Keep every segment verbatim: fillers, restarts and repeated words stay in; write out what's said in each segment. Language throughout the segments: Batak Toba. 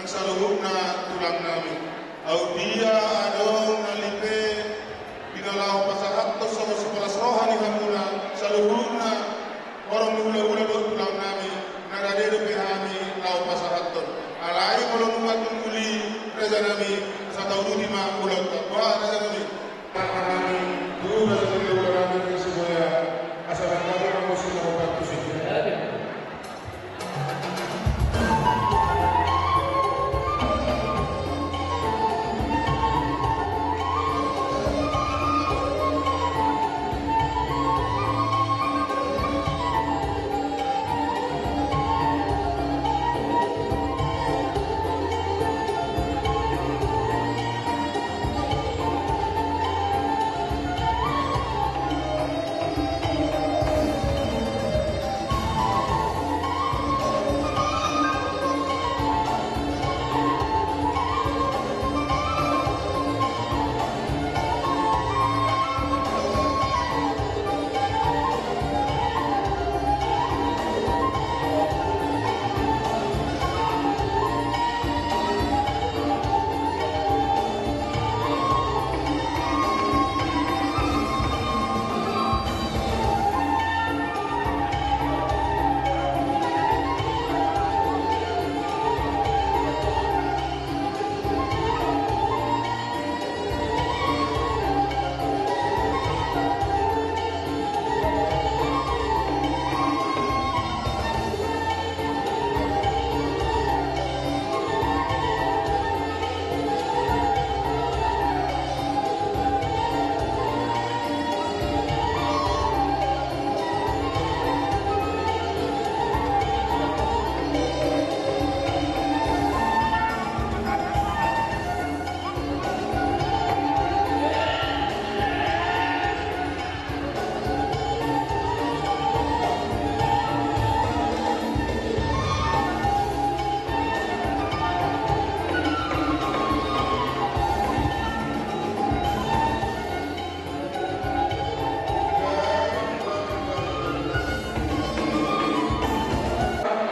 Saluhutna tulang nami. Aut dia adong na lipe, di na laho pasahathon songon sipalas roha ni hamuna, saluhutna horong ni hulahula dohot tulang nami, na rade dope hami laho pasahathon. Alai molo nunga tung uli, raja nami, asa tauduti ma ulaonta. Bah, raja nami. Hami tu raja ni hulahula nami Sibuea, asa mangatur anggo sinamot partusi.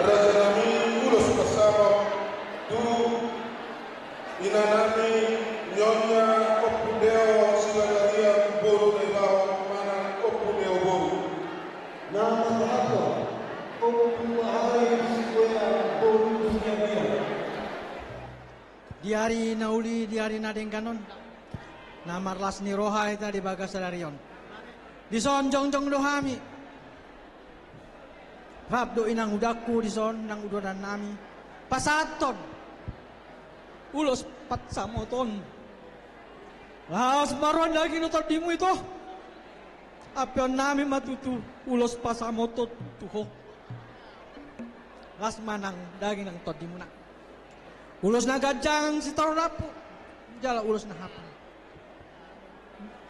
Raja nami, ulos pasamot tu ina nami Nyonya Ompu Deo Silajaria boru Naibaho manang Ompu Deo boru. Na marhato, Ompu Ahai Sibuea boru Silajaria. Di ari na uli, di ari na denggan on, na marlas ni roha hita di bagasan ari on. Dison jongjong do hami. Rap do inang udangku dison, inang udodan nami. Pasahathon ulos pansamoton. Las ma roha, daging dohot tondimu ito. Ampeon nami ma tutu ulos pansamoton tu ho. Las ma nang daging nang tondimuna. Ulos na ganjang sitorop rambu, jala ulos na hapal.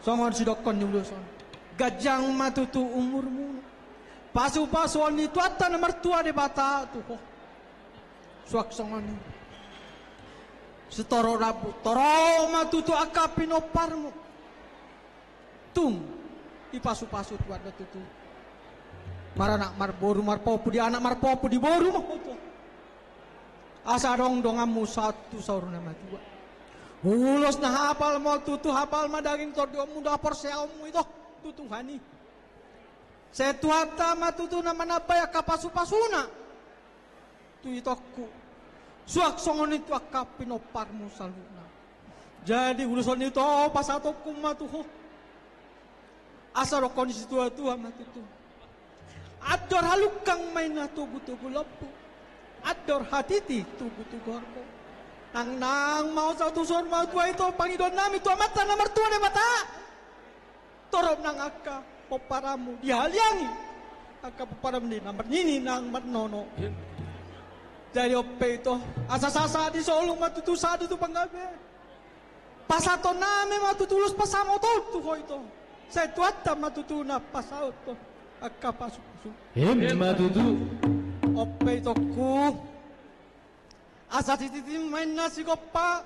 Songon sidokkon ni ulos on, ganjang ma tutu umurmu. Pasupasuon ni Tuhanta na martua Debata tu ho. Suang songon i, sitorop rambu, torop ma tutu angka pinomparmu. Tung dipasupasu Tuhanta tutu. Maranak marboru, marpompu di anak, marpompu di boru ma ho tutu. Asa adong donganmu sahat tu saur na matua. Ulos na hapal ma tutu, hapal ma daging tondionmu dohot haporseaonmu ito tu Tuhan i. Sai Tuhanta ma tutu na manambai angka pasupasuna tu itongku. Suang songon i tu angka pinomparmu saluhutna. Jadi ulos on ito pasahatonku ma tu ho. Asa dokkon ni situatua ma tutu: Andor halungkang ma inna togutogu lombu, andor hatiti togutogu horbo. Nangnang ma on sahat tu saur matua ito pangidoan nami tu Amanta na martua Debata. Torop nang angka pomparanmu dihaliangi angka pomparanmu di na marnini nang marnono. Jadi on pe ito, asa sahat di solu ma tutu, sahat di tu panggabean. Pasahaton nami ma tutu ulos pansamoton tu ho ito. Sai Tuhanta ma tutu na pasahathon angka pasupasu. Ima tutu. On pe itongku. Asa sititi ma inna sigompa,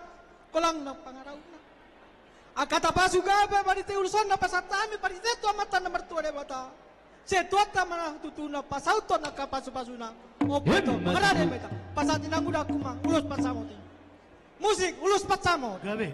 golang nang pangarahutna. Angka tapasu gabe marhite ulos on na pasahat hami marhite tu Amanta na martua Debata. Sai Tuhanta ma tutu na pasauthon angka pasupasuna. Om, betul. Emma tutu. Pasahat inang uda kumang, ulos pansamot i. Musik, ulos pansamot. Gabe.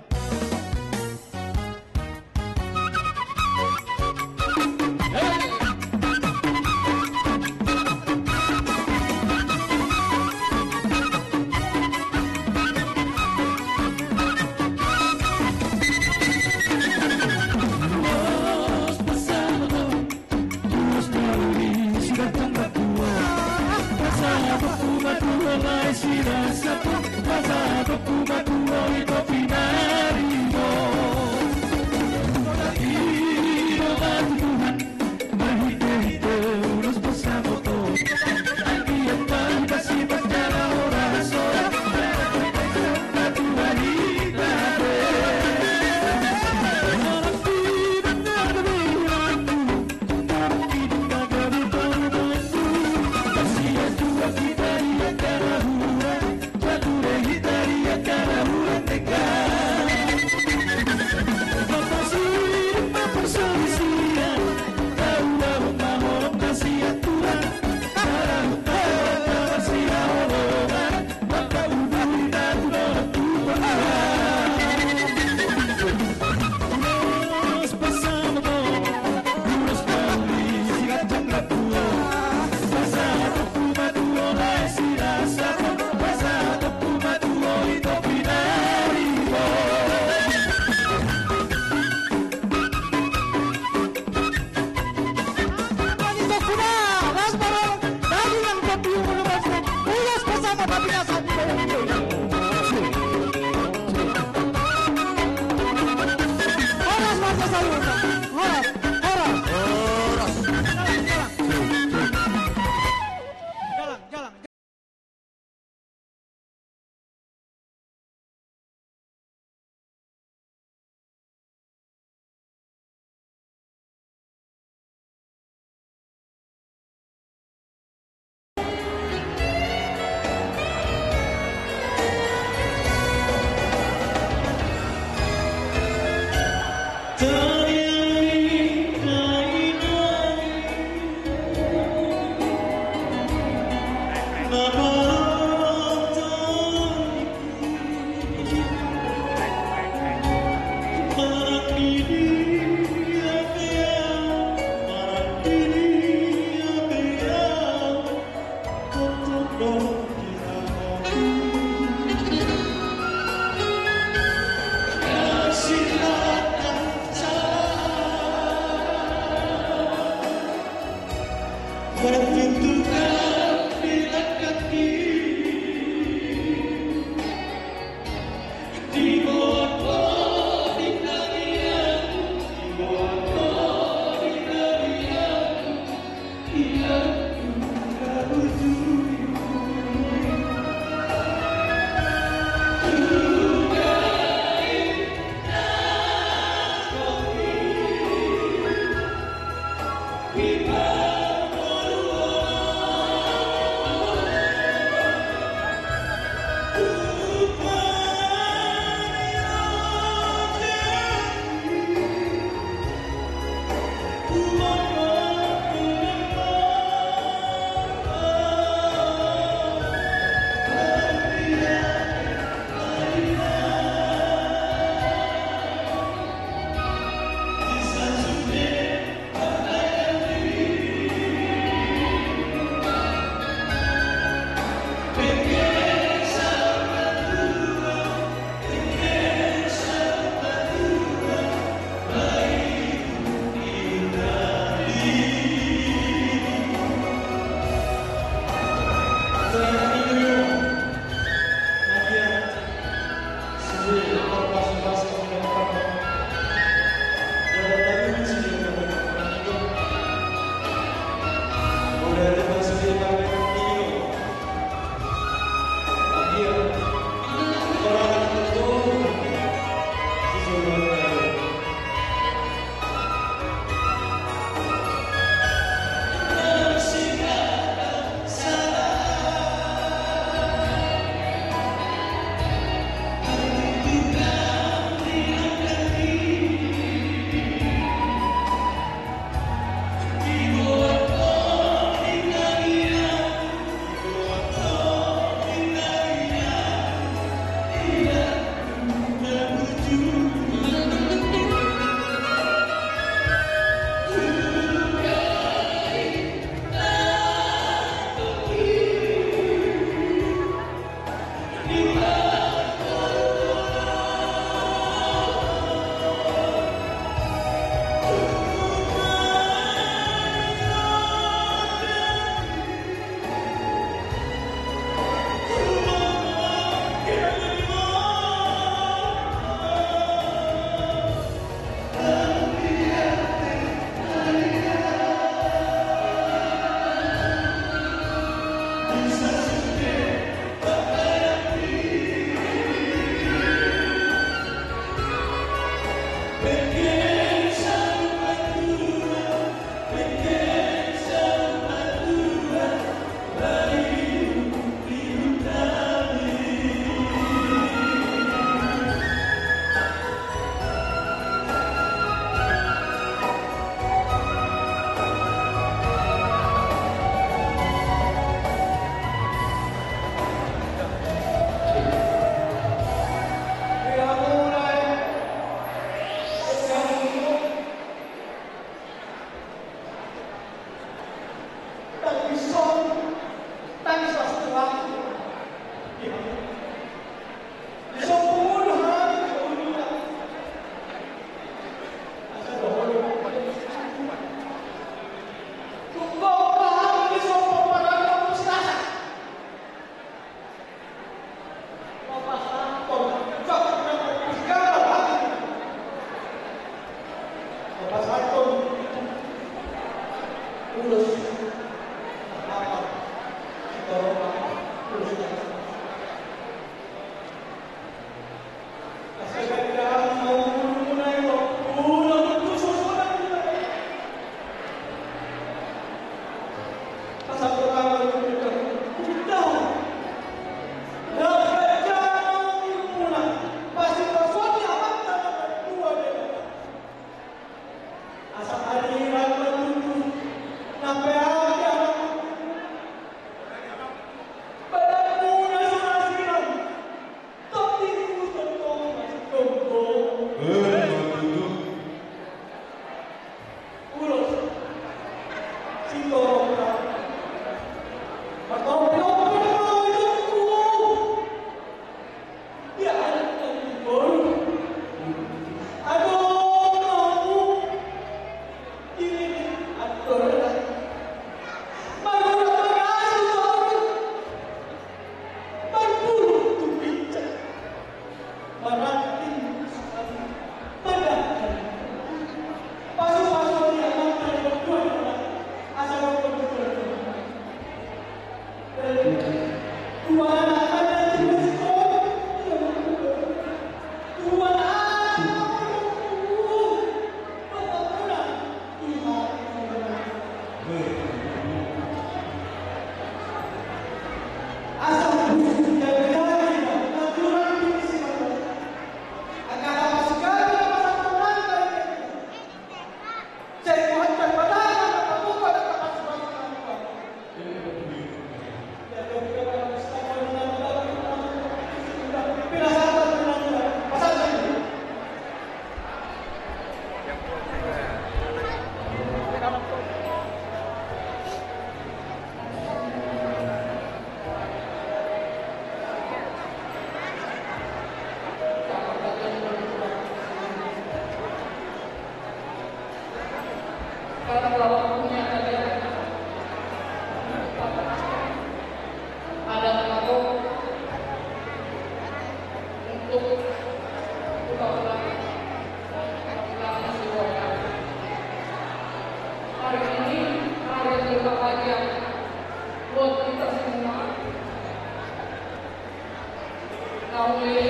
Pauli,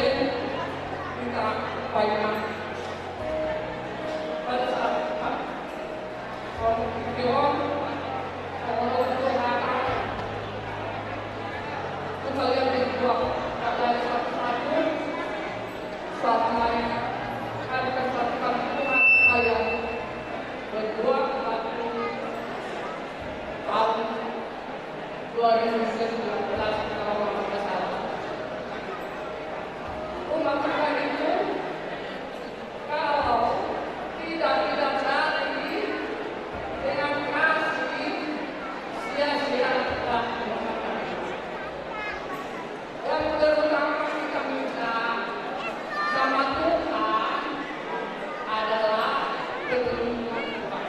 kita paima. Pada saat Kalau tidak didasari dengan kasih, sia-sia. Yang terutama kita minta sama Tuhan adalah perlindungan Tuhan.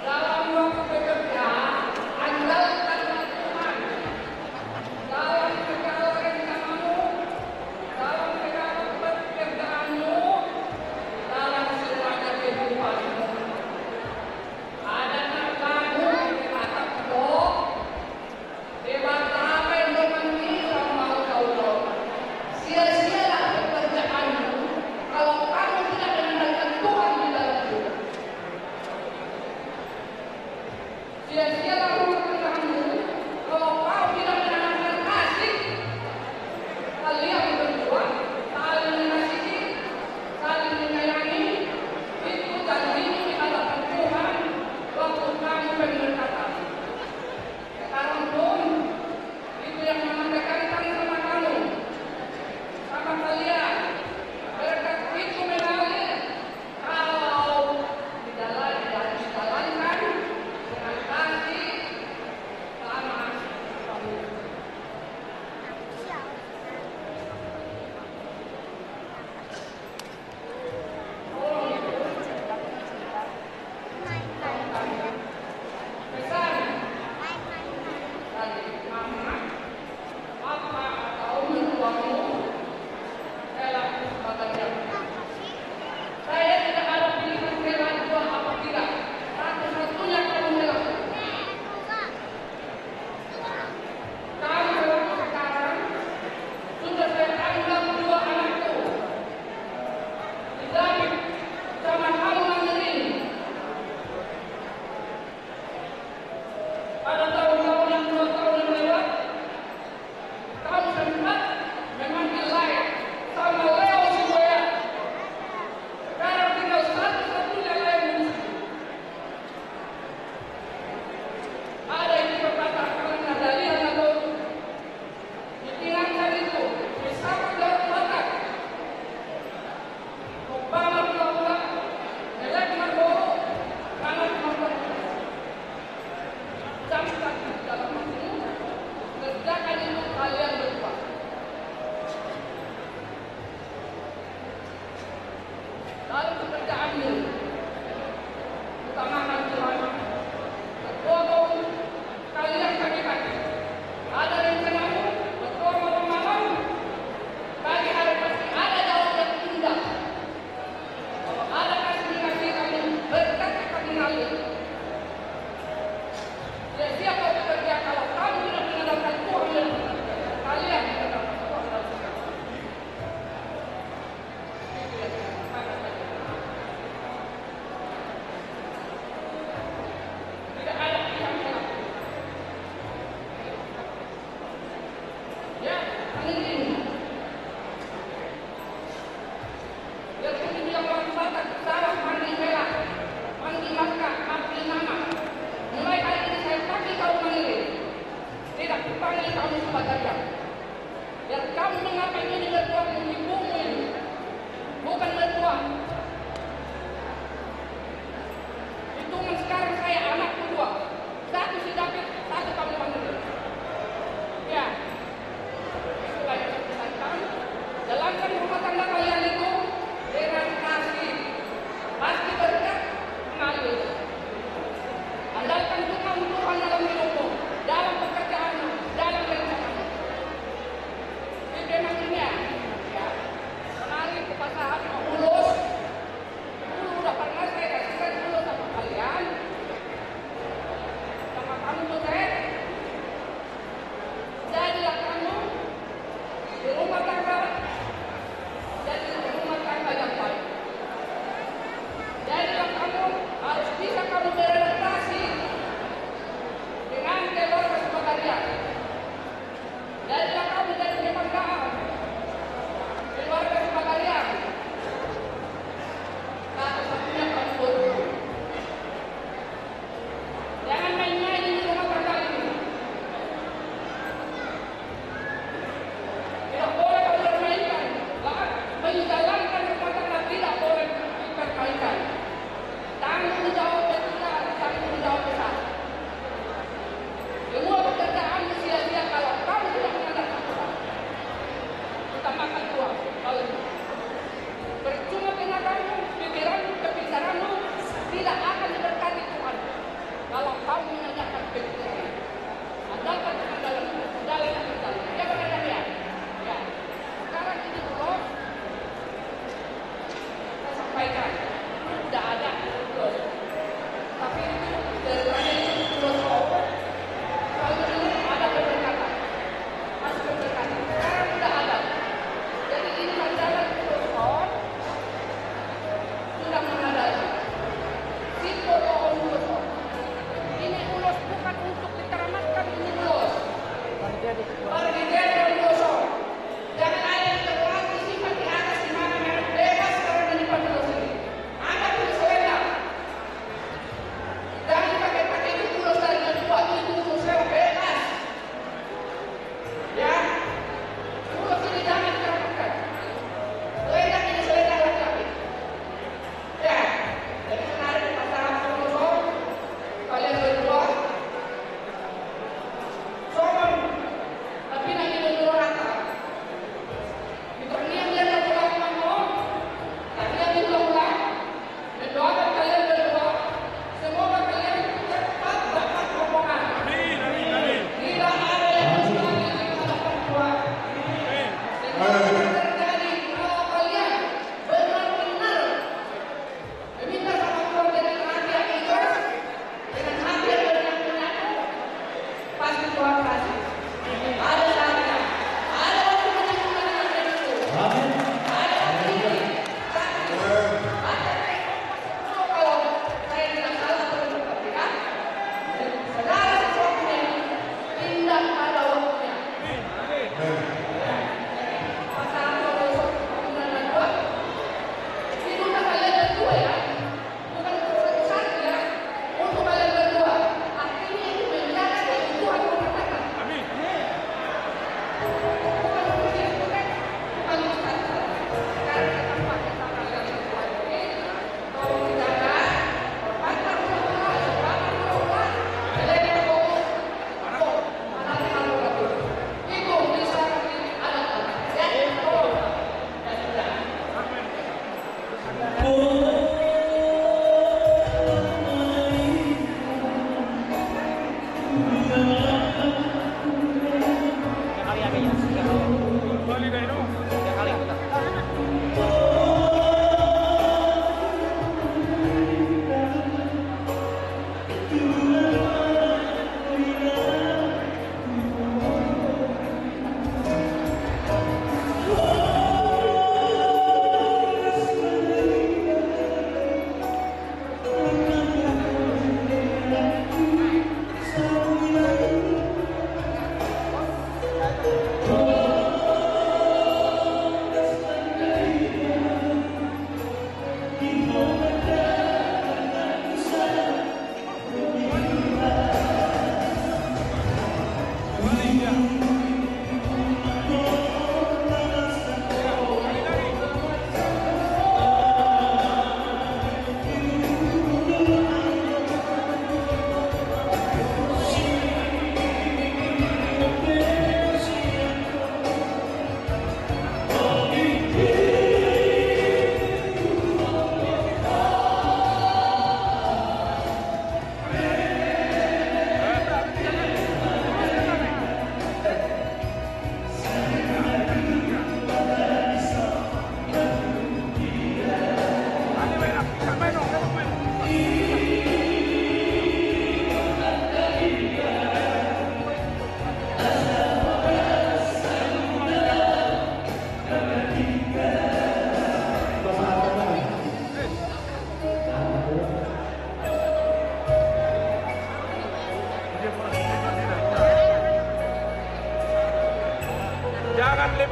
Dalam waktu bekerja, andalkan Tuhan. Dalam segala rencanamu, dalam segala pekerjaanmu, dalam semuanya kehidupanmu. Ada nang lagu di Batak do, Debata pe ndongan ni ramau taulo. Sia-sialah pekerjaanmu kalau kamu tidak mengandalkan Tuhan di dalam hidup. Sia-sialah rumah tanggamu kalau kau tidak menanamkan kasih. Kalian berdua saling mengasihi, saling menyayangi, itu janjimu di hadapan Tuhan waktu kamu pemberkatan. Sekarang pun, itu yang Mama tekankan sama kamu, sama kalian, berkat itu mengalir kalau dijalan-, dijalankan dengan kasih sama kamu. Saya tidak ada pilihan, rela jua apa tidak. Satu-satunya kamu rela. Kamu rela sekarang, sudah saya anggap dua anakku. David sama kamu, Manggiling. Pada tahun-tahun yang dua tahun yang lewat, kamu sempat memanggil lae sama Leo si buaya. Sekarang tinggal satu-satunya lae yang bisa. Ada itu pepatah, kalau nggak ada lihat atau Di pinggir itu, di samping daun batak. Umpama pula-pula, elek marboru, mangan marboru. Camkan di dalam hatimu, kerjakan itu kalian berdua. Dalam pekerjaanmu, utamakan Tuhan. Ketua umum kalian kaki-kaki. Ada rencanamu, ketua malam-malam, pagi hari pasti ada jawab yang indah. Kalau ada kasih dikasih kamu, berkat akan mengalir. Ya, siapa bekerja kalau kamu tidak mengandalkan Tuhan dan kalian mengandalkan Tuhan dan sekarang. Mulai hari ini saya panggil kamu Manggiling. Tidak kupanggil kamu Subatariang. Biar kamu menganggap ini mertua ibumu ini. Bukan mertua. Hitungan sekarang saya anakmu dua. Satu si David, satu kamu Manggiling. Ya. Itulah yang saya pesankan. Jalankan rumah tangga kalian itu dengan kasih. Pasti berkat mengalir. Andalkan Tuhan, Tuhan dalam hidupmu, dalam pekerjaanmu, dalam rencanamu. Itu memang dunia. Ya. Kemarin ke pasar, ulos. Dulu udah pernah saya kasihkan ulos sama kalian. Rumah tangga jadi rumah tangga yang baik. Jadilah kamu harus bisa kamu beradaptasi dengan keluarga Supagarian. Jadilah kamu jadi kebanggaan keluarga Supagarian. Satu-satunya kamu berdua. Jangan main-main di rumah tangga ini. Tidak boleh kamu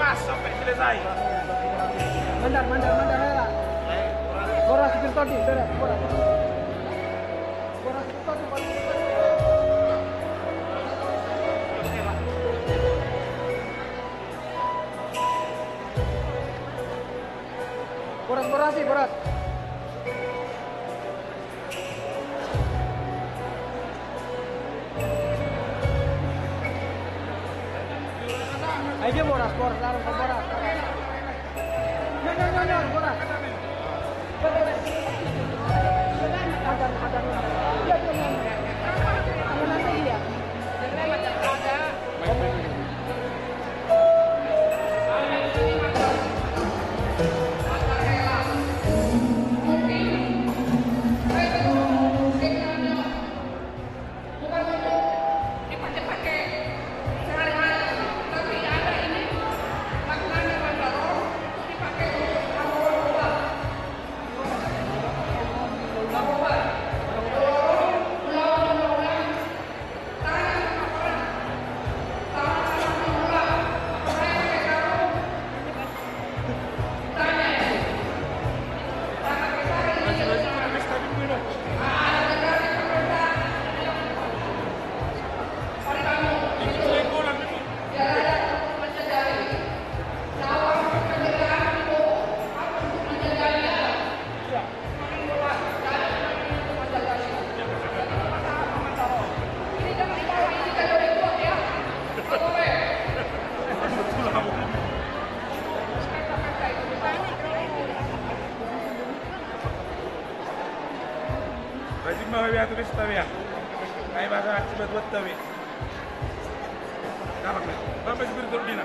Sampai selesai. Mandar, mandar, mandar, hela. Boras, Firtodi, beres, boras. Boras, Firtodi, boras, Firtodi. Boras, boras, i, boras. Ai dia boras, boras, larang boras. Nyo, nyo, nyo, nyo, boras. Ada, ada. Iya, iya, iya. Ada, ada, iya. Rajin ma, Bea, tulis ta, Bea. Ai masa, coba buat ta, Bea. Dapat, Bea. Sampai seperti itu, Dina.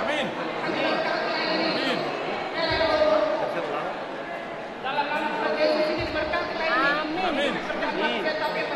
Amin. Amin. Dalam nama Tuhan Yesus ini, diberkatilah ini. Amin. Amin. Amin. Amin. Amin.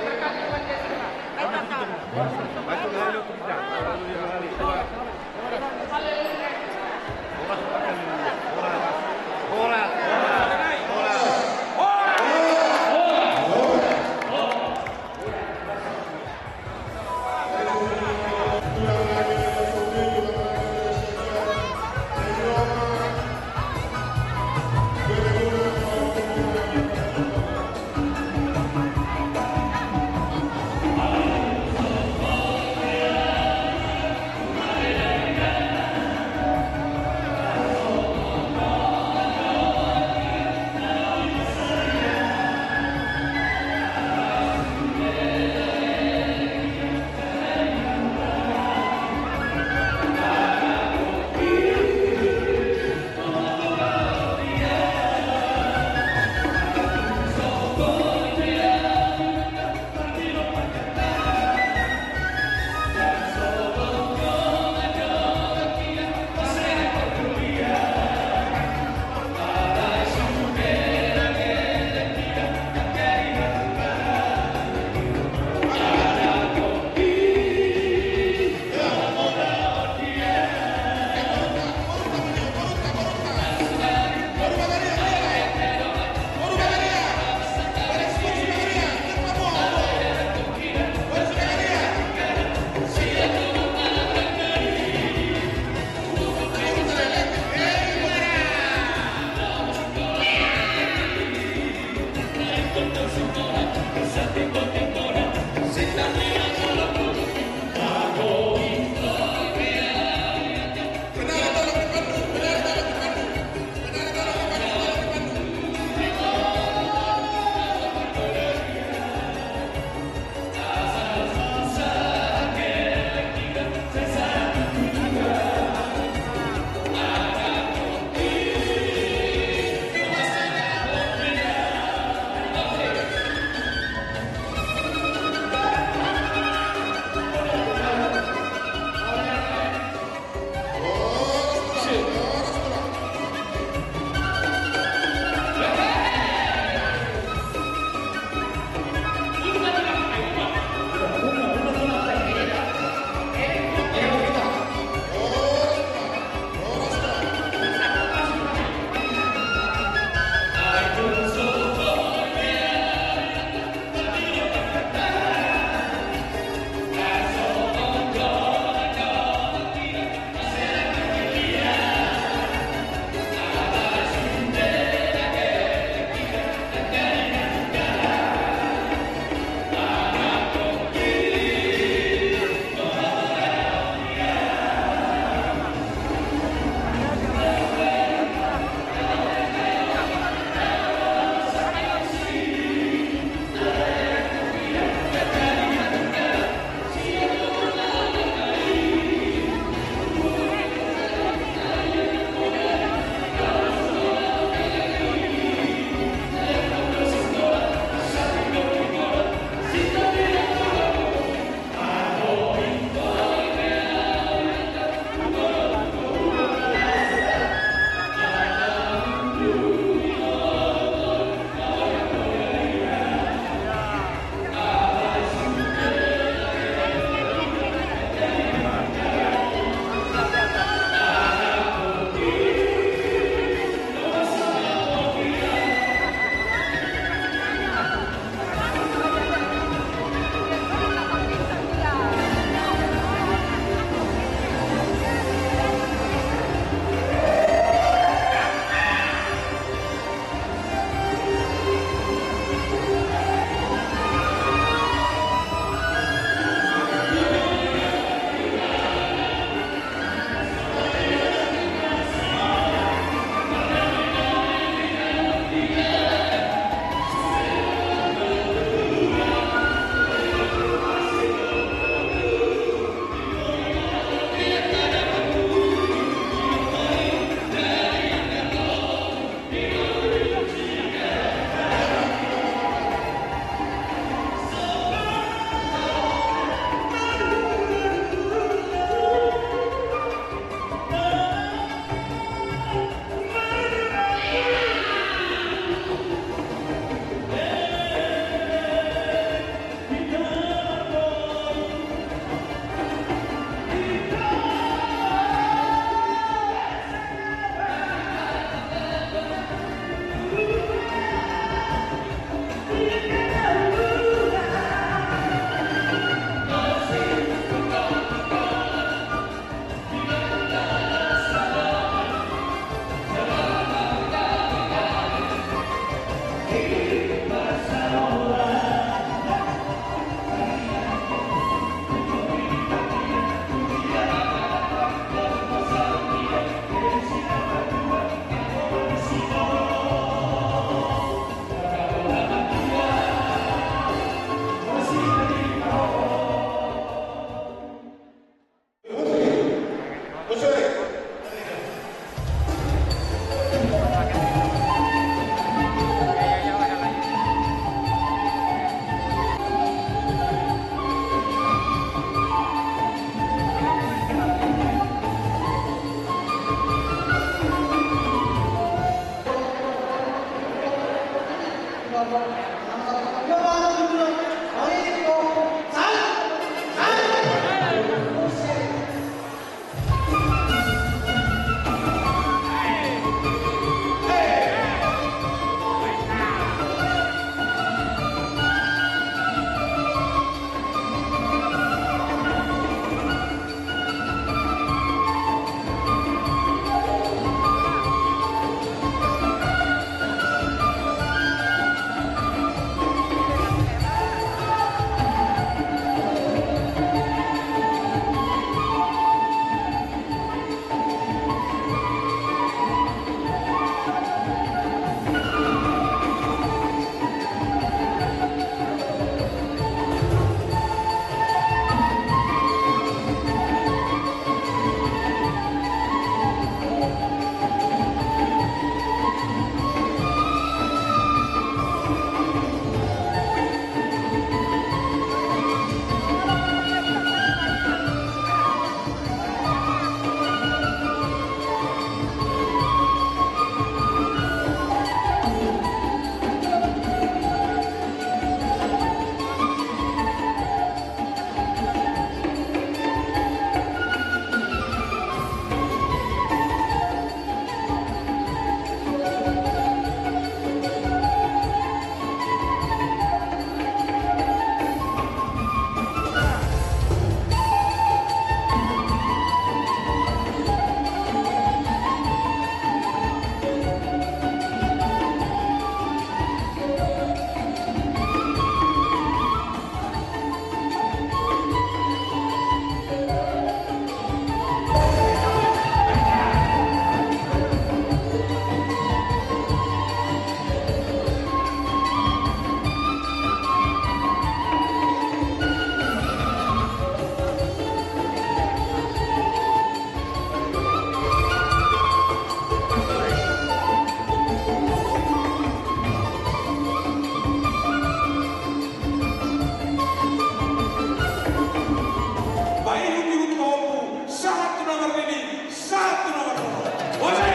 Paihutihut ma ompu, sahat tu na marnini, sahat tu na marnono. Ose!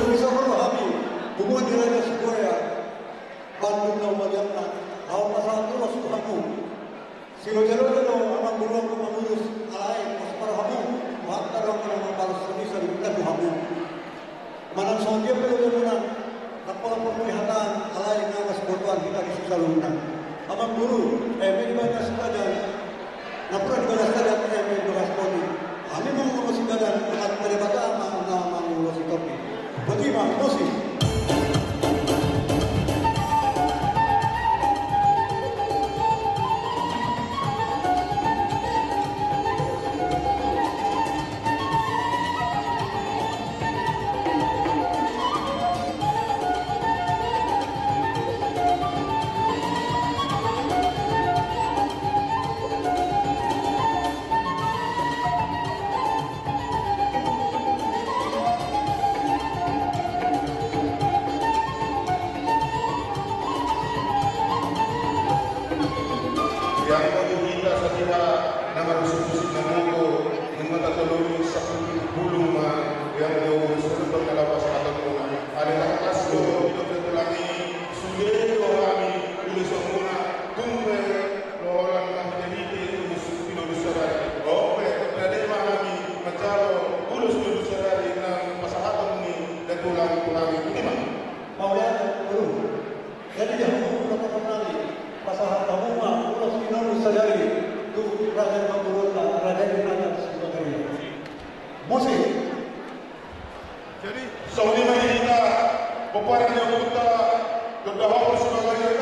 Bisa molo hami, punguan ni Raja Sibuaya, pandung na humaliangna, ahu pasahat ulos tu hamu. Siloja-loja do amangboruangku mangurus, alai pos ma rohamu, Tuhanta do angka na mambalos hami sadihutna tu hamu. Manang songon dia pe loja muna, ndang pola porlu dihataan, alai nga masibotoan hita di sisaluhutna. Amangboru, eme dibagas badan, nampuna dibagas badan, eme dibagas poni. Hami mangulosi badan, Amanta Debata ma na mangulosi tondi. Botima, musik. Ianggo di hita satia na marusik-usik na gogo, nunga tatolongi sampulu bulung ma, ianggo di urusan tong na lapas atau tuna. Ada tak tas do, di dokter tulangi, sude do hami, ulos muna, tung pe, loholan na hite-hite, ulos pinodus sadari. Ope, pede ma hami, manjalo, ulos pinodus sadari, na pasahaton ni, dan tulang, tulangi, boti ma. Mauliate, Guru. Jadi, di hamu na pasahaton nami, pasahat hamu ma ulos pinodus sadari tu raja ni parboruonta, raja ni raja Sibagari. Musik. Jadi, songon i ma di hita, pomparan ni ompunta, Donda Hopus Sibagari.